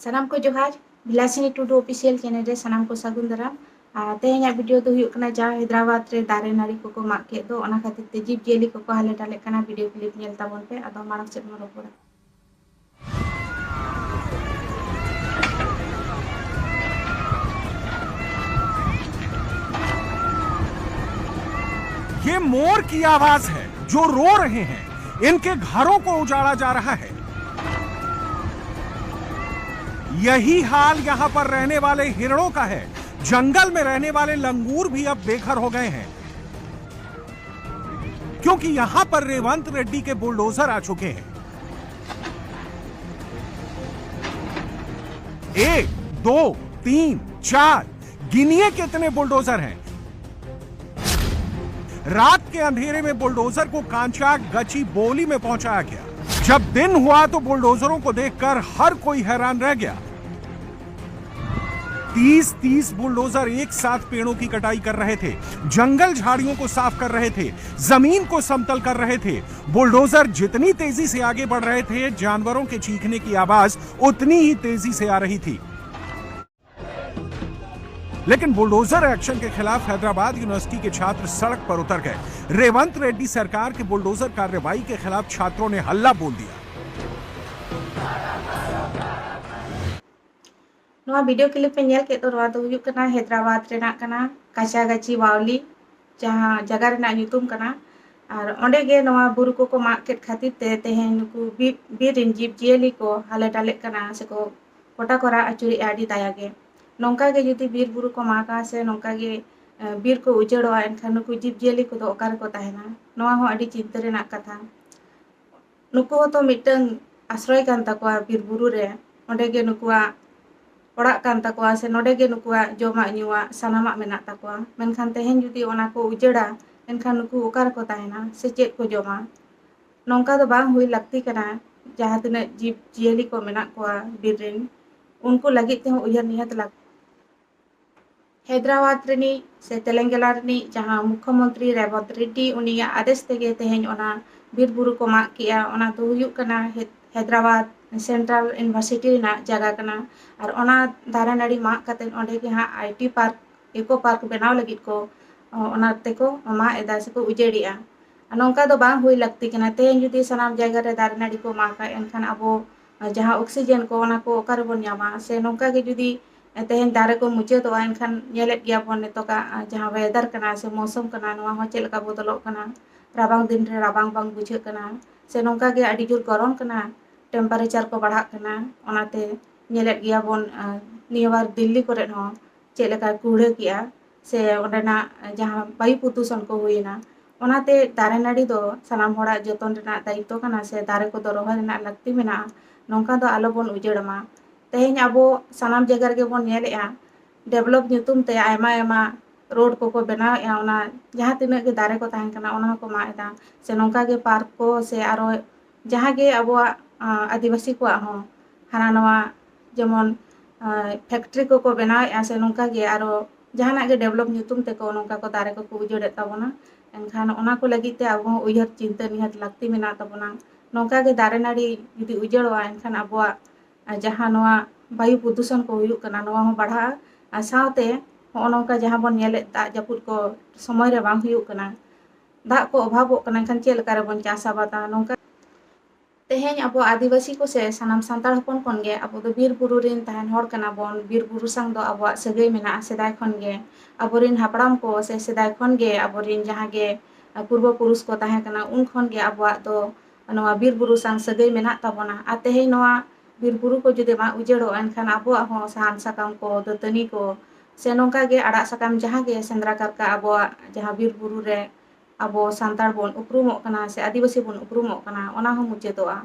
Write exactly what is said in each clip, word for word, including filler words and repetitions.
ᱥᱟᱱᱟᱢ ᱠᱚ ᱡᱚᱦᱟᱨ᱾ ᱵᱤᱞᱟᱥᱤᱱᱤ ᱴᱩᱰᱩ ᱚᱯᱷᱤᱥᱤᱭᱟᱞ ᱪᱮᱱᱮᱞ ᱨᱮ ᱥᱟᱱᱟᱢ ᱠᱚ ᱥᱟᱹᱜᱩᱱ ᱫᱟᱨᱟᱢ᱾ ᱟᱨ ᱛᱮᱦᱮᱧᱟᱜ ᱵᱷᱤᱰᱤᱭᱳ ᱫᱚ ᱦᱩᱭᱩᱜ ᱠᱟᱱᱟ ᱡᱟᱦᱟᱸ ᱦᱟᱭᱫᱨᱟᱵᱟᱫᱽ ᱨᱮ ᱫᱟᱨᱮ ᱱᱟᱹᱲᱤ ᱠᱚᱠᱚ ᱢᱟᱜ ᱠᱮᱫ ᱫᱚ, ᱚᱱᱟ ᱠᱷᱟᱹᱛᱤᱨ ᱛᱮ ᱡᱤᱵᱽ ᱡᱤᱭᱟᱹᱞᱤ ᱠᱚᱠᱚ ᱦᱟᱞᱮ ᱰᱟᱞᱮᱜ ᱠᱟᱱᱟ᱾ ᱵᱷᱤᱰᱤᱭᱳ ᱠᱞᱤᱯ ᱧᱮᱞ ᱛᱟᱵᱚᱱ ᱯᱮ, ᱟᱫᱚ ᱢᱟᱲᱟᱝ ᱥᱮᱫ ᱵᱚᱱ ᱨᱚᱯᱚᱲᱟ᱾ ये मोर की आवाज है जो रो रहे हैं। इनके घरों को उजाड़ा जा रहा है। यही हाल यहां पर रहने वाले हिरणों का है। जंगल में रहने वाले लंगूर भी अब बेघर हो गए हैं, क्योंकि यहां पर रेवंत रेड्डी के बुलडोजर आ चुके हैं। एक, दो, तीन, चार, गिनिए कितने बुलडोजर हैं। रात के अंधेरे में बुलडोजर को कांचा गची बोली में पहुंचाया गया। जब दिन हुआ तो बुलडोजरों को देखकर हर कोई हैरान रह गया। तीस तीस बुलडोजर एक साथ पेड़ों की कटाई कर रहे थे, जंगल झाड़ियों को साफ कर रहे थे, जमीन को समतल कर रहे थे। बुलडोजर जितनी तेजी से आगे बढ़ रहे थे, जानवरों के चीखने की आवाज उतनी ही तेजी से आ रही थी। लेकिन बुलडोजर एक्शन के खिलाफ हैदराबाद यूनिवर्सिटी के छात्र सड़क पर उतर गए। रेवंत रेड्डी सरकार के बुलडोजर कार्रवाई के खिलाफ छात्रों ने हल्ला बोल दिया। ᱱᱚᱣᱟ ᱵᱷᱤᱰᱤᱭᱳ ᱠᱞᱤᱯ ᱯᱮ ᱧᱮᱞ ᱠᱮᱫ ᱫᱚ, ᱱᱚᱣᱟ ᱫᱚ ᱦᱩᱭᱩᱜ ᱠᱟᱱᱟ ᱦᱟᱭᱫᱨᱟᱵᱟᱫᱽ ᱨᱮᱱᱟᱜ ᱠᱟᱱᱟ, ᱠᱟᱪᱟᱜᱟᱪᱷᱤ ᱵᱟᱣᱞᱤ, ᱡᱟᱦᱟᱸ ᱡᱟᱭᱜᱟ ᱨᱮᱱᱟᱜ ᱧᱩᱛᱩᱢ ᱠᱟᱱᱟ᱾ ᱟᱨ ᱚᱸᱰᱮ ᱜᱮ ᱱᱚᱣᱟ ᱵᱩᱨᱩ ᱠᱚᱠᱚ ᱢᱟᱜ ᱠᱮᱫ ᱠᱷᱟᱹᱛᱤᱨ ᱛᱮ ᱛᱮᱦᱮᱧ ᱱᱩᱠᱩ ᱵᱤ-, ᱵᱤᱨ ᱨᱮᱱ ᱡᱤᱵᱽ ᱡᱤᱭᱟᱹᱞᱤ ᱠᱚ ᱦᱟᱞᱮ ᱰᱟᱞᱮᱜ ᱠᱟᱱᱟ ᱥᱮᱠᱚ ᱠᱚᱴᱟ ᱠᱚ ᱨᱟᱜ ᱟᱹᱪᱩᱨᱮᱜᱼᱟ ᱟᱹᱰᱤ ᱫᱟᱭᱟ ᱜᱮ᱾ ᱱᱚᱝᱠᱟ ᱜᱮ ᱡᱩᱫᱤ ᱵᱤᱨ ᱵᱩᱨᱩ ᱠᱚ ᱢᱟᱜᱟ ᱥᱮ ᱱᱚᱝᱠᱟ ᱜᱮ, ᱮ, ᱵᱤᱨ ᱠᱚ ᱩᱡᱟᱹᱲᱚᱜᱼᱟ, ᱮᱱᱠᱷᱟᱱ ᱱᱩᱠᱩ ᱡᱤᱵᱽ ᱡᱤᱭᱟᱹᱞᱤ ᱠᱚᱫᱚ ᱚᱠᱟ ᱨᱮᱠᱚ ᱛᱟᱦᱮᱱᱟ? ᱱᱚᱣᱟ ᱦᱚᱸ ᱟᱹᱰᱤ ᱪᱤᱱᱛᱟᱹ ᱨᱮᱱᱟᱜ ᱠᱟᱛᱷᱟ᱾ ᱱᱩᱠᱩ ᱦᱚᱸᱛᱚ ᱢᱤᱫᱴᱟᱝ ᱟᱥᱨᱚᱭ ᱠᱟᱱ ᱛᱟᱠᱚᱣᱟ ᱵᱤᱨ ᱵᱩᱨᱩ ᱨᱮ, ᱚᱸᱰᱮ ᱜᱮ ᱱᱩᱠᱩᱣᱟᱜ ᱚᱲᱟᱜ ᱠᱟᱱ ᱛᱟᱠᱚᱣᱟ ᱥᱮ ᱱᱚᱰᱮ ᱜᱮ ᱱᱩᱠᱩᱣᱟᱜ ᱡᱚᱢᱟᱜ ᱧᱩᱣᱟᱜ ᱥᱟᱱᱟᱢᱟᱜ ᱢᱮᱱᱟᱜ ᱛᱟᱠᱚᱣᱟ᱾ ᱢᱮᱱᱠᱷᱟᱱ ᱛᱮᱦᱮᱧ ᱡᱩᱫᱤ ᱚᱱᱟ ᱠᱚ ᱩᱡᱟᱹᱲᱟ, ᱮᱱᱠᱷᱟᱱ ᱱᱩᱠᱩ ᱚᱠᱟ ᱨᱮᱠᱚ ᱛᱟᱦᱮᱱᱟ ᱥᱮ ᱪᱮᱫ ᱠᱚ ᱡᱚᱢᱟ? ᱱᱚᱝᱠᱟ ᱫᱚ ᱵᱟᱝ ᱦᱩᱭ ᱞᱟᱹᱠᱛᱤ ᱠᱟᱱᱟ᱾ ᱡᱟᱦᱟᱸ ᱛᱤᱱᱟᱹᱜ ᱡᱤᱵᱽ ᱡᱤᱭᱟᱹᱞᱤ ᱠᱚ ᱢᱮᱱᱟᱜ ᱠᱚᱣᱟ ᱵᱤᱨ ᱨᱮᱱ, ᱩᱱᱠᱩ ᱞᱟᱹᱜᱤᱫ ᱛᱮᱦᱚᱸ ᱩᱭᱦᱟᱹᱨ ᱱᱤᱦᱟᱹᱛ ᱞᱟᱹᱠᱛᱤ᱾ ᱦᱟᱭᱫᱨᱟᱵᱟᱫᱽ ᱨᱤᱱᱤᱡ ᱥᱮ ᱛᱮᱞᱮᱝᱜᱟᱱᱟ ᱨᱤᱱᱤᱡ ᱡᱟᱦᱟᱸ ᱢᱩᱠᱷᱭᱚᱢᱚᱱᱛᱨᱤ ᱨᱮᱵᱚᱱᱛ ᱨᱮᱰᱰᱤ, ᱩᱱᱤᱭᱟᱜ ᱟᱫᱮᱥ ᱛᱮᱜᱮ ᱛᱮᱦᱮᱧ ᱚᱱᱟ ᱵᱤᱨ ᱵᱩᱨᱩ ᱠᱚ ᱢᱟᱜ ᱠᱮᱜᱼᱟ᱾ ᱚᱱᱟ ᱫᱚ ᱦᱩᱭᱩᱜ ᱠᱟᱱᱟ ᱦᱮᱫ-, ᱦᱟᱭᱫᱨᱟᱵᱟᱫᱽ ᱥᱮᱱᱴᱨᱟᱞ ᱤᱭᱩᱱᱤᱵᱷᱟᱨᱥᱤᱴᱤ ᱨᱮᱱᱟᱜ ᱡᱟᱭᱜᱟ ᱠᱟᱱᱟ᱾ ᱟᱨ ᱚᱱᱟ ᱫᱟᱨᱮ ᱱᱟᱹᱲᱤ ᱢᱟᱜ ᱠᱟᱛᱮ ᱚᱸᱰᱮ ᱜᱮ ᱦᱟᱸᱜ I T park, eco park ᱵᱮᱱᱟᱣ ᱞᱟᱹᱜᱤᱫ ᱠᱚ, ᱚᱱᱟ ᱛᱮᱠᱚ ᱢᱟᱜ ᱮᱫᱟ ᱥᱮᱠᱚ ᱩᱡᱟᱹᱲᱮᱜᱼᱟ᱾ ᱱᱚᱝᱠᱟ ᱫᱚ ᱵᱟᱝ ᱦᱩᱭ ᱞᱟᱹᱠᱛᱤ ᱠᱟᱱᱟ᱾ ᱛᱮᱦᱮᱧ ᱡᱩᱫᱤ ᱥᱟᱱᱟᱢ ᱡᱟᱭᱜᱟ ᱨᱮ ᱫᱟᱨᱮ ᱱᱟᱹᱲᱤ ᱠᱚ ᱢᱟᱜᱟ, ᱮᱱᱠᱷᱟᱱ ᱟᱵᱚ ᱡᱟᱦᱟᱸ ᱚᱠᱥᱤᱡᱮᱱ ᱠᱚ, ᱚᱱᱟ ᱠᱚ ᱚᱠᱟ ᱨᱮᱵᱚᱱ ᱧᱟᱢᱟ? ᱥᱮ ᱱᱚᱝᱠᱟ ᱜᱮ ᱡᱩᱫᱤ ᱛᱮᱦᱮᱧ ᱫᱟᱨᱮ ᱠᱚ ᱢᱩᱪᱟᱹᱫᱚᱜᱼᱟ, ᱮᱱᱠᱷᱟᱱ ᱧᱮᱞᱮᱫ ᱜᱮᱭᱟ ᱵᱚᱱ ᱱᱤᱛᱚᱜᱟᱜ ᱡᱟᱦᱟᱸ ᱣᱮᱫᱟᱨ ᱠᱟᱱᱟ ᱥᱮ ᱢᱳᱥᱩᱢ ᱠᱟᱱᱟ, ᱱᱚᱣᱟ ᱦᱚᱸ ᱪᱮᱫ ᱞᱮᱠᱟ ᱵᱚᱫᱚᱞᱚᱜ ᱠᱟᱱᱟ᱾ ᱨᱟᱵᱟᱝ ᱫᱤᱱ ᱨᱮ ᱨᱟᱵᱟᱝ ᱵᱟᱝ ᱵᱩᱡᱷᱟᱹᱜ ᱠᱟᱱᱟ, ᱥᱮ ᱱᱚᱝᱠᱟ ᱜᱮ ᱟᱹᱰᱤ ᱡᱳᱨ ᱜᱚᱨᱚᱢ ᱠᱟᱱᱟ, ᱴᱮᱢᱯᱟᱨᱮᱪᱟᱨ ᱠᱚ ᱵᱟᱲᱦᱟᱜ ᱠᱟᱱᱟ᱾ ᱚᱱᱟᱛᱮ ᱧᱮᱞᱮᱫ ᱜᱮᱭᱟ ᱵᱚᱱ, ᱟᱸ, ᱱᱤᱭᱟᱹ ᱵᱟᱨ ᱫᱤᱞᱞᱤ ᱠᱚᱨᱮ ᱦᱚᱸ ᱪᱮᱫ ᱞᱮᱠᱟ ᱠᱩᱦᱲᱟᱹ ᱠᱮᱜᱼᱟ, ᱥᱮ ᱚᱸᱰᱮᱱᱟᱜ ᱡᱟᱦᱟᱸ ᱵᱟᱭᱩ ᱯᱨᱚᱫᱩᱥᱚᱱ ᱠᱚ ᱦᱩᱭᱮᱱᱟ᱾ ᱚᱱᱟᱛᱮ ᱫᱟᱨᱮ ᱱᱟᱹᱲᱤ ᱫᱚ ᱥᱟᱱᱟᱢ ᱦᱚᱲᱟᱜ ᱡᱚᱛᱚᱱ ᱨᱮᱱᱟᱜ ᱫᱟᱭᱤᱛᱛᱚ ᱠᱟᱱᱟ, ᱥᱮ ᱫᱟᱨᱮ ᱠᱚᱫᱚ ᱨᱚᱦᱚᱭ ᱨᱮᱱᱟᱜ ᱞᱟᱹᱠᱛᱤ ᱢᱮᱱᱟᱜᱼᱟ᱾ ᱱᱚᱝᱠᱟ ᱫᱚ ᱟᱞᱚᱵᱚᱱ ᱩᱡᱟᱹᱲ ᱢᱟ᱾ ᱛᱮᱦᱮᱧ ᱟᱵᱚ ᱥᱟᱱᱟᱢ ᱡᱟᱭᱜᱟ ᱨᱮᱜᱮ ᱵᱚᱱ ᱧᱮᱞᱮᱜᱼᱟ, ᱰᱮᱵᱷᱞᱚᱯ ᱧᱩᱛᱩᱢ ᱛᱮ ᱟᱭᱢᱟ ᱟᱭᱢᱟ ᱨᱳᱰ ᱠᱚᱠᱚ ᱵᱮᱱᱟᱣᱮᱫᱼᱟ, ᱚᱱᱟ ᱡᱟᱦᱟᱸ ᱛᱤᱱᱟᱹᱜ ᱜᱮ ᱫᱟᱨᱮ ᱠᱚ ᱛᱟᱦᱮᱱ ᱠᱟᱱᱟ, ᱚᱱᱟ ᱦᱚᱸᱠᱚ ᱢᱟᱜ ᱮᱫᱟ᱾ ᱥᱮ ᱱᱚᱝᱠᱟ ᱜᱮ ᱯᱟᱨᱠ ᱠᱚ, ᱥᱮ ᱟᱨᱚ ᱡᱟᱦᱟᱸ ᱜᱮ ᱟᱵᱚᱣᱟᱜ, ᱟᱸ, ᱟᱹᱫᱤᱵᱟᱹᱥᱤ ᱠᱚᱣᱟᱜ ᱦᱚᱸ ᱦᱟᱱᱟ ᱱᱚᱣᱟ, ᱡᱮᱢᱚᱱ, ᱟᱸ, ᱯᱷᱮᱠᱴᱨᱤ ᱠᱚᱠᱚ ᱵᱮᱱᱟᱣᱮᱫᱼᱟ, ᱥᱮ ᱱᱚᱝᱠᱟ ᱜᱮ ᱟᱨᱚ ᱡᱟᱦᱟᱱᱟᱜ ᱜᱮ ᱰᱮᱵᱷᱞᱚᱯ ᱧᱩᱛᱩᱢ ᱛᱮᱠᱚ ᱱᱚᱝᱠᱟ ᱠᱚ ᱫᱟᱨᱮ ᱠᱚᱠᱚ ᱩᱡᱟᱹᱲᱮᱫ ᱛᱟᱵᱚᱱᱟ᱾ ᱮᱱᱠᱷᱟᱱ ᱚᱱᱟ ᱠᱚ ᱞᱟᱹᱜᱤᱫ ᱛᱮ ᱟᱵᱚ ᱦᱚᱸ ᱩᱭᱦᱟᱹᱨ ᱪᱤᱱᱛᱟᱹ ᱱᱤᱦᱟᱹᱛ ᱞᱟᱹᱠᱛᱤ ᱢᱮᱱᱟᱜ ᱛᱟᱵᱚᱱᱟ᱾ ᱱᱚᱝᱠᱟ ᱜᱮ ᱫᱟᱨᱮ ᱱᱟᱹᱲᱤ ᱡᱩᱫᱤ ᱩᱡᱟᱹᱲᱚᱜᱼᱟ, ᱮᱱᱠᱷᱟᱱ ᱟᱵᱚᱣᱟᱜ ᱟᱨ ᱡᱟᱦᱟᱸ ᱱᱚᱣᱟ ᱵᱟᱭᱩ ᱯᱨᱚᱫᱩᱥᱚᱱ ᱠᱚ ᱦᱩᱭᱩᱜ ᱠᱟᱱᱟ, ᱱᱚᱣᱟ ᱦᱚᱸ ᱵᱟᱲᱦᱟᱜᱼᱟ᱾ ᱟᱨ ᱥᱟᱶᱛᱮ ᱦᱚᱸᱜᱼᱚ ᱱᱚᱝᱠᱟ ᱡᱟᱦᱟᱸ ᱵᱚᱱ ᱧᱮᱞᱮᱫ, ᱫᱟᱜ ᱡᱟᱹᱯᱩᱫ ᱠᱚ ᱥᱚᱢᱚᱭ ᱨᱮ ᱵᱟᱝ ᱦᱩᱭᱩᱜ ᱠᱟᱱᱟ, ᱫᱟᱜ ᱠᱚ ᱚᱵᱷᱟᱵᱚᱜ ᱠᱟᱱᱟ, ᱮᱱᱠᱷᱟᱱ ᱪᱮᱫ ᱞᱮᱠᱟ ᱨᱮᱵᱚᱱ ᱪᱟᱥ ᱟᱵᱟᱫᱟ? ᱱᱚᱝᱠᱟ ᱛᱮᱦᱮᱧ ᱟᱵᱚ ᱟᱹᱫᱤᱵᱟᱹᱥᱤ ᱠᱚ ᱥᱮ ᱥᱟᱱᱟᱢ ᱥᱟᱱᱛᱟᱲ ᱦᱚᱯᱚᱱ ᱠᱷᱚᱱ ᱜᱮ ᱟᱵᱚ ᱫᱚ ᱵᱤᱨ ᱵᱩᱨᱩ ᱨᱮᱱ ᱛᱟᱦᱮᱱ ᱦᱚᱲ ᱠᱟᱱᱟ ᱵᱚᱱ᱾ ᱵᱤᱨ ᱵᱩᱨᱩ ᱥᱟᱶ ᱫᱚ ᱟᱵᱚᱣᱟᱜ ᱥᱟᱹᱜᱟᱹᱭ ᱢᱮᱱᱟᱜᱼᱟ ᱥᱮᱫᱟᱭ ᱠᱷᱚᱱ ᱜᱮ᱾ ᱟᱵᱚᱨᱮᱱ ᱦᱟᱯᱲᱟᱢ ᱠᱚ ᱥᱮ ᱥᱮᱫᱟᱭ ᱠᱷᱚᱱ ᱜᱮ ᱟᱵᱚᱨᱮᱱ ᱡᱟᱦᱟᱸ ᱜᱮ ᱯᱩᱨᱵᱚ ᱯᱩᱨᱩᱥ ᱠᱚ ᱛᱟᱦᱮᱸ ᱠᱟᱱᱟ, ᱩᱱ ᱠᱷᱚᱱ ᱜᱮ ᱟᱵᱚᱣᱟᱜ ᱫᱚ ᱱᱚᱣᱟ ᱵᱤᱨ ᱵᱩᱨᱩ ᱥᱟᱶ ᱥᱟᱹᱜᱟᱹᱭ ᱢᱮᱱᱟᱜ ᱛᱟᱵᱚᱱᱟ᱾ ᱟᱨ ᱛᱮᱦᱮᱧ ᱱᱚᱣᱟ ᱵᱤᱨ ᱵᱩᱨᱩ ᱠᱚ ᱡᱩᱫᱤ ᱢᱟᱜ ᱩᱡᱟᱹᱲᱚᱜᱼᱟ, ᱮᱱᱠᱷᱟᱱ ᱟᱵᱚᱣᱟᱜ ᱦᱚᱸ ᱥᱟᱦᱟᱱ ᱥᱟᱠᱟᱢ ᱠᱚ, ᱫᱟᱹᱛᱟᱹᱱᱤ ᱠᱚ, ᱥᱮ ᱱᱚᱝᱠᱟ ᱜᱮ ᱟᱲᱟᱜ ᱥᱟᱠᱟᱢ ᱡᱟᱦᱟᱸ ᱜᱮ ᱥᱮᱸᱫᱽᱨᱟ ᱠᱟᱨᱠᱟ ᱟᱵᱚᱣᱟᱜ ᱡᱟᱦᱟᱸ ᱵᱤᱨ ᱵᱩᱨᱩ ᱨᱮ ᱟᱵᱚ ᱥᱟᱱᱛᱟᱲ ᱵᱚᱱ ᱩᱯᱨᱩᱢᱚᱜ ᱠᱟᱱᱟ ᱥᱮ ᱟᱹᱫᱤᱵᱟᱹᱥᱤ ᱵᱚᱱ ᱩᱯᱨᱩᱢᱚᱜ ᱠᱟᱱᱟ, ᱚᱱᱟ ᱦᱚᱸ ᱢᱩᱪᱟᱹᱫᱚᱜᱼᱟ᱾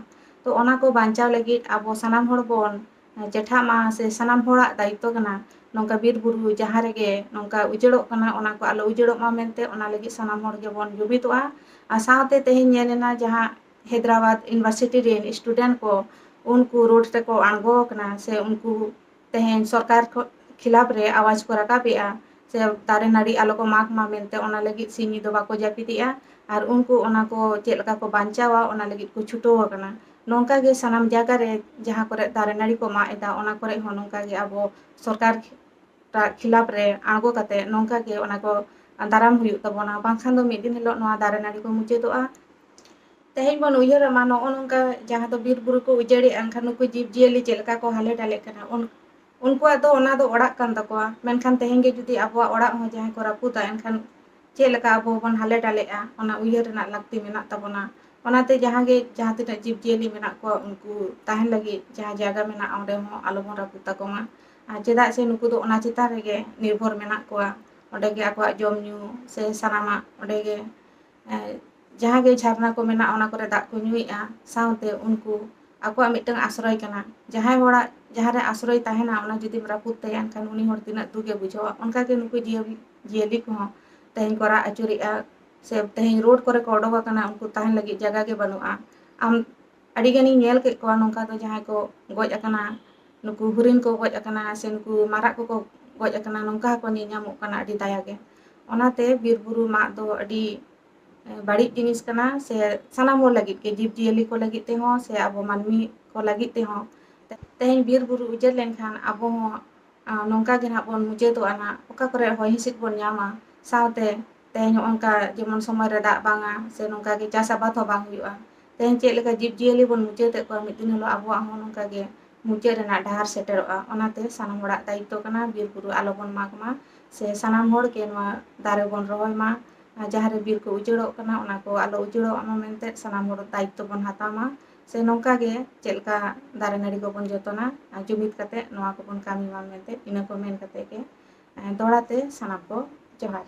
ᱛᱚ ᱚᱱᱟ ᱠᱚ ᱵᱟᱧᱪᱟᱣ ᱞᱟᱹᱜᱤᱫ ᱟᱵᱚ ᱥᱟᱱᱟᱢ ᱦᱚᱲ ᱵᱚᱱ ᱪᱮᱴᱷᱟᱜ ᱢᱟ, ᱥᱮ ᱥᱟᱱᱟᱢ ᱦᱚᱲᱟᱜ ᱫᱟᱭᱤᱛᱛᱚ ᱠᱟᱱᱟ᱾ ᱱᱚᱝᱠᱟ ᱵᱤᱨ ᱵᱩᱨᱩ ᱡᱟᱦᱟᱸ ᱨᱮᱜᱮ ᱱᱚᱝᱠᱟ ᱩᱡᱟᱹᱲᱚᱜ ᱠᱟᱱᱟ, ᱚᱱᱟ ᱠᱚ ᱟᱞᱚ ᱩᱡᱟᱹᱲᱚᱜ ᱢᱟ ᱢᱮᱱᱛᱮ, ᱚᱱᱟ ᱞᱟᱹᱜᱤᱫ ᱥᱟᱱᱟᱢ ᱦᱚᱲ ᱜᱮᱵᱚᱱ ᱡᱩᱢᱤᱫᱚᱜᱼᱟ᱾ ᱟᱨ ᱥᱟᱶᱛᱮ ᱛᱮᱦᱮᱧ ᱧᱮᱞ ᱮᱱᱟ ᱡᱟᱦᱟᱸ ᱦᱟᱭᱫᱨᱟᱵᱟᱫᱽ ᱤᱭᱩᱱᱤᱵᱷᱟᱨᱥᱤᱴᱤ ᱨᱮᱱ ᱥᱴᱩᱰᱮᱱᱴ ᱠᱚ, ᱩᱱᱠᱩ ᱨᱳᱰ ᱨᱮᱠᱚ ᱟᱬᱜᱚ ᱟᱠᱟᱱᱟ, ᱥᱮ ᱩᱱᱠᱩ ᱛᱮᱦᱮᱧ ᱥᱚᱨᱠᱟᱨ ᱠᱷᱚ-, ᱠᱷᱤᱞᱟᱯ ᱨᱮ ᱟᱣᱟᱡᱽ ᱠᱚ ᱨᱟᱠᱟᱵᱮᱜᱼᱟ, ᱥᱮ ᱫᱟᱨᱮ ᱱᱟᱹᱲᱤ ᱟᱞᱚ ᱠᱚ ᱢᱟᱜᱽ ᱢᱟ ᱢᱮᱱᱛᱮ, ᱚᱱᱟ ᱞᱟᱹᱜᱤᱫ ᱥᱤᱧ ᱧᱤᱫᱟᱹ ᱵᱟᱠᱚ ᱡᱟᱹᱯᱤᱫᱮᱜᱼᱟ᱾ ᱟᱨ ᱩᱱᱠᱩ ᱚᱱᱟ ᱠᱚ ᱪᱮᱫ ᱞᱮᱠᱟ ᱠᱚ ᱵᱟᱧᱪᱟᱣᱟ, ᱚᱱᱟ ᱞᱟᱹᱜᱤᱫ ᱠᱚ ᱪᱷᱩᱴᱟᱹᱣ ᱟᱠᱟᱱᱟ᱾ ᱱᱚᱝᱠᱟ ᱜᱮ ᱥᱟᱱᱟᱢ ᱡᱟᱭᱜᱟ ᱨᱮ ᱡᱟᱦᱟᱸ ᱠᱚᱨᱮ ᱫᱟᱨᱮ ᱱᱟᱹᱲᱤ ᱠᱚ ᱢᱟᱜ ᱮᱫᱟ, ᱚᱱᱟ ᱠᱚᱨᱮ ᱦᱚᱸ ᱱᱚᱝᱠᱟ ᱜᱮ ᱟᱵᱚ ᱥᱚᱨᱠᱟᱨ ᱠᱷᱤᱞᱟᱯ ᱨᱮ ᱟᱬᱜᱚ ᱠᱟᱛᱮ ᱱᱚᱝᱠᱟ ᱜᱮ ᱚᱱᱟ ᱠᱚ ᱫᱟᱨᱟᱢ ᱦᱩᱭᱩᱜ ᱛᱟᱵᱚᱱᱟ, ᱵᱟᱝᱠᱷᱟᱱ ᱫᱚ ᱢᱤᱫ ᱫᱤᱱ ᱦᱤᱞᱳᱜ ᱱᱚᱣᱟ ᱫᱟᱨᱮ ᱱᱟᱹᱲᱤ ᱠᱚ ᱢᱩᱪᱟᱹᱫᱚᱜᱼᱟ᱾ ᱛᱮᱦᱮᱧ ᱵᱚᱱ ᱩᱭᱦᱟᱹᱨᱟ ᱢᱟ, ᱱᱚᱜᱼᱚ ᱱᱚᱝᱠᱟ ᱡᱟᱦᱟᱸ ᱫᱚ ᱵᱤᱨ ᱵᱩᱨᱩ ᱠᱚ ᱩᱡᱟᱹᱲᱮᱜᱼᱟ, ᱮᱱᱠᱷᱟᱱ ᱱᱩᱠᱩ ᱡᱤᱵᱽ ᱡᱤᱭᱟᱹᱞᱤ ᱪᱮᱫ ᱞᱮᱠᱟ ᱠᱚ ᱦᱟᱞᱮ ᱰᱟᱞᱮᱜ ᱠᱟᱱᱟ, ᱩᱱ-, ᱩᱱᱠᱩᱣᱟᱜ ᱫᱚ ᱚᱱᱟ ᱫᱚ ᱚᱲᱟᱜ ᱠᱟᱱ ᱛᱟᱠᱚᱣᱟ, ᱢᱮᱱᱠᱷᱟᱱ ᱛᱮᱦᱮᱧ ᱜᱮ ᱡᱩᱫᱤ ᱟᱵᱚᱣᱟᱜ ᱚᱲᱟᱜ ᱦᱚᱸ ᱡᱟᱦᱟᱸᱭ ᱠᱚ ᱨᱟᱹᱯᱩᱫᱟ, ᱮᱱᱠᱷᱟᱱ ᱪᱮᱫ ᱞᱮᱠᱟ ᱟᱵᱚ ᱵᱚᱱ ᱦᱟᱞᱮ ᱰᱟᱞᱮᱜᱼᱟ, ᱚᱱᱟ ᱩᱭᱦᱟᱹᱨ ᱨᱮᱱᱟᱜ ᱞᱟᱹᱠᱛᱤ ᱢᱮᱱᱟᱜ ᱛᱟᱵᱚᱱᱟ᱾ ᱚᱱᱟᱛᱮ ᱡᱟᱦᱟᱸ ᱜᱮ, ᱡᱟᱦᱟᱸ ᱛᱤᱱᱟᱹᱜ ᱡᱤᱵᱽ ᱡᱤᱭᱟᱹᱞᱤ ᱢᱮᱱᱟᱜ ᱠᱚᱣᱟ, ᱩᱱᱠᱩ ᱛᱟᱦᱮᱱ ᱞᱟᱹᱜᱤᱫ ᱡᱟᱦᱟᱸ ᱡᱟᱭᱜᱟ ᱢᱮᱱᱟᱜᱼᱟ, ᱚᱸᱰᱮ ᱦᱚᱸ ᱟᱞᱚ ᱵᱚᱱ ᱨᱟᱹᱯᱩᱫ ᱛᱟᱠᱚ ᱢᱟ᱾ ᱟᱨ ᱪᱮᱫᱟᱜ ᱥᱮ ᱱᱩᱠᱩ ᱫᱚ ᱚᱱᱟ ᱪᱮᱛᱟᱱ ᱨᱮᱜᱮ ᱱᱤᱨᱵᱷᱚᱨ ᱢᱮᱱᱟᱜ ᱠᱚᱣᱟ, ᱚᱸᱰᱮ ᱜᱮ ᱟᱠᱚᱣᱟᱜ ᱡᱚᱢ ᱧᱩ ᱥᱮ ᱥᱟᱱᱟᱢᱟᱜ ᱚᱸᱰᱮ ᱜᱮ, ᱮ, ᱡᱟᱦᱟᱸ ᱜᱮ ᱡᱷᱟᱨᱱᱟ ᱠᱚ ᱢᱮᱱᱟᱜᱼᱟ, ᱚᱱᱟ ᱠᱚᱨᱮ ᱫᱟᱜ ᱠᱚ ᱧᱩᱭᱮᱫᱼᱟ, ᱥᱟᱶᱛᱮ ᱩᱱᱠᱩ ᱟᱠᱚᱣᱟᱜ ᱢᱤᱫᱴᱟᱝ ᱟᱥᱨᱚᱭ ᱠᱟᱱᱟ᱾ ᱡᱟᱦᱟᱸᱭ ᱦᱚᱲᱟᱜ ᱡᱟᱦᱟᱸ ᱨᱮ ᱟᱥᱨᱚᱭ ᱛᱟᱦᱮᱱᱟ, ᱚᱱᱟ ᱡᱩᱫᱤᱢ ᱨᱟᱹᱯᱩᱫ ᱛᱟᱭᱟ, ᱮᱱᱠᱷᱟᱱ ᱩᱱᱤ ᱦᱚᱲ ᱛᱤᱱᱟᱹᱜ ᱫᱩᱠ ᱮ ᱵᱩᱡᱷᱟᱹᱣᱟ᱾ ᱚᱱᱠᱟ ᱜᱮ ᱱᱩᱠᱩ ᱡᱤᱭᱟᱹᱞᱤ, ᱡᱤᱭᱟᱹᱞᱤ ᱠᱚᱦᱚᱸ ᱛᱮᱦᱮᱧ ᱠᱚ ᱨᱟᱜ ᱟᱹᱪᱩᱨᱮᱜᱼᱟ, ᱥᱮ ᱛᱮᱦᱮᱧ ᱨᱳᱰ ᱠᱚᱨᱮ ᱠᱚ ᱚᱰᱚᱠ ᱟᱠᱟᱱᱟ, ᱩᱱᱠᱩ ᱛᱟᱦᱮᱱ ᱞᱟᱹᱜᱤᱫ ᱡᱟᱭᱜᱟ ᱜᱮ ᱵᱟᱹᱱᱩᱜᱼᱟ᱾ ᱟᱢ ᱟᱹᱰᱤ ᱜᱟᱱᱤᱧ ᱧᱮᱞ ᱠᱮᱫ ᱠᱚᱣᱟ ᱱᱚᱝᱠᱟ ᱫᱚ, ᱡᱟᱦᱟᱸᱭ ᱠᱚ ᱜᱚᱡ ᱟᱠᱟᱱᱟ, ᱱᱩᱠᱩ ᱦᱚᱨᱤᱱ ᱠᱚ ᱜᱚᱡ ᱟᱠᱟᱱᱟ, ᱥᱮ ᱱᱩᱠᱩ ᱢᱟᱨᱟᱜ ᱠᱚᱠᱚ ᱜᱚᱡ ᱟᱠᱟᱱᱟ, ᱱᱚᱝᱠᱟ ᱦᱚᱸᱠᱚ ᱧᱮᱞ ᱧᱟᱢᱚᱜ ᱠᱟᱱᱟ ᱟᱹᱰᱤ ᱫᱟᱭᱟ ᱜᱮ᱾ ᱚᱱᱟᱛᱮ ᱵᱤᱨ ᱵᱩᱨᱩ ᱢᱟᱜ ᱫᱚ ᱟᱹᱰᱤ, ᱮ, ᱵᱟᱹᱲᱤᱡ ᱡᱤᱱᱤᱥ ᱠᱟᱱᱟ, ᱥᱮ ᱥᱟᱱᱟᱢ ᱦᱚᱲ ᱞᱟᱹᱜᱤᱫ ᱜᱮ, ᱡᱤᱵᱽ ᱡᱤᱭᱟᱹᱞᱤ ᱠᱚ ᱞᱟᱹᱜᱤᱫ ᱛᱮᱦᱚᱸ, ᱥᱮ ᱟᱵᱚ ᱢᱟᱹᱱᱢᱤ ᱠᱚ ᱞᱟᱹᱜᱤᱫ ᱛᱮᱦᱚᱸ᱾ ᱛᱮᱦᱮᱧ ᱵᱤᱨ ᱵᱩᱨᱩ ᱩᱡᱟᱹᱲ ᱞᱮᱱᱠᱷᱟᱱ ᱟᱵᱚ ᱦᱚᱸ, ᱟ, ᱱᱚᱝᱠᱟ ᱜᱮ ᱱᱟᱦᱟᱜ ᱵᱚᱱ ᱢᱩᱪᱟᱹᱫᱚᱜᱼᱟ ᱱᱟᱦᱟᱜ, ᱚᱠᱟ ᱠᱚᱨᱮ ᱦᱚᱭ ᱦᱤᱸᱥᱤᱫ ᱵᱚᱱ ᱧᱟᱢᱟ, ᱥᱟᱶᱛᱮ ᱛᱮᱦᱮᱧ ᱱᱚᱜᱼᱚ ᱱᱚᱝᱠᱟ ᱡᱮᱢᱚᱱ ᱥᱚᱢᱚᱭ ᱨᱮ ᱫᱟᱜ ᱵᱟᱝᱟ, ᱥᱮ ᱱᱚᱝᱠᱟ ᱜᱮ ᱪᱟᱥ ᱟᱵᱟᱫ ᱦᱚᱸ ᱵᱟᱝ ᱦᱩᱭᱩᱜᱼᱟ᱾ ᱛᱮᱦᱮᱧ ᱪᱮᱫ ᱞᱮᱠᱟ ᱡᱤᱵᱽ ᱡᱤᱭᱟᱹᱞᱤ ᱵᱚᱱ ᱢᱩᱪᱟᱹᱫᱮᱫ ᱠᱚᱣᱟ, ᱢᱤᱫ ᱫᱤᱱ ᱦᱤᱞᱳᱜ ᱟᱵᱚᱣᱟᱜ ᱦᱚᱸ ᱱᱚᱝᱠᱟ ᱜᱮ ᱢᱩᱪᱟᱹᱫ ᱨᱮᱱᱟᱜ ᱰᱟᱦᱟᱨ ᱥᱮᱴᱮᱨᱚᱜᱼᱟ᱾ ᱚᱱᱟᱛᱮ ᱥᱟᱱᱟᱢ ᱦᱚᱲᱟᱜ ᱫᱟᱭᱤᱛᱛᱚ ᱠᱟᱱᱟ, ᱵᱤᱨ ᱵᱩᱨᱩ ᱟᱞᱚ ᱵᱚᱱ ᱢᱟᱜᱽ ᱢᱟ, ᱥᱮ ᱥᱟᱱᱟᱢ ᱦᱚᱲ ᱜᱮ ᱱᱚᱣᱟ ᱫᱟᱨᱮ ᱵᱚᱱ ᱨᱚᱦᱚᱭ ᱢᱟ᱾ ᱟᱨ ᱡᱟᱦᱟᱸ ᱨᱮ ᱵᱤᱨ ᱠᱚ ᱩᱡᱟᱹᱲᱚᱜ ᱠᱟᱱᱟ, ᱚᱱᱟ ᱠᱚ ᱟᱞᱚ ᱩᱡᱟᱹᱲᱚᱜ ᱢᱟ ᱢᱮᱱᱛᱮ ᱥᱟᱱᱟᱢ ᱦᱚᱲ ᱫᱟᱭᱤᱛᱛᱚ ᱵᱚᱱ ᱦᱟᱛᱟᱣ ᱢᱟ, ᱥᱮ ᱱᱚᱝᱠᱟ ᱜᱮ ᱪᱮᱫ ᱞᱮᱠᱟ ᱫᱟᱨᱮ ᱱᱟᱹᱲᱤ ᱠᱚᱵᱚᱱ ᱡᱚᱛᱚᱱᱟ, ᱟᱨ ᱡᱩᱢᱤᱫ ᱠᱟᱛᱮ ᱱᱚᱣᱟ ᱠᱚᱵᱚᱱ ᱠᱟᱹᱢᱤ ᱢᱟ ᱢᱮᱱᱛᱮ, ᱤᱱᱟᱹ ᱠᱚ ᱢᱮᱱ ᱠᱟᱛᱮ ᱜᱮ, ᱮᱸ, ᱫᱚᱦᱲᱟ ᱛᱮ ᱥᱟᱱᱟᱢ ᱠᱚ ᱡᱚᱦᱟᱨ᱾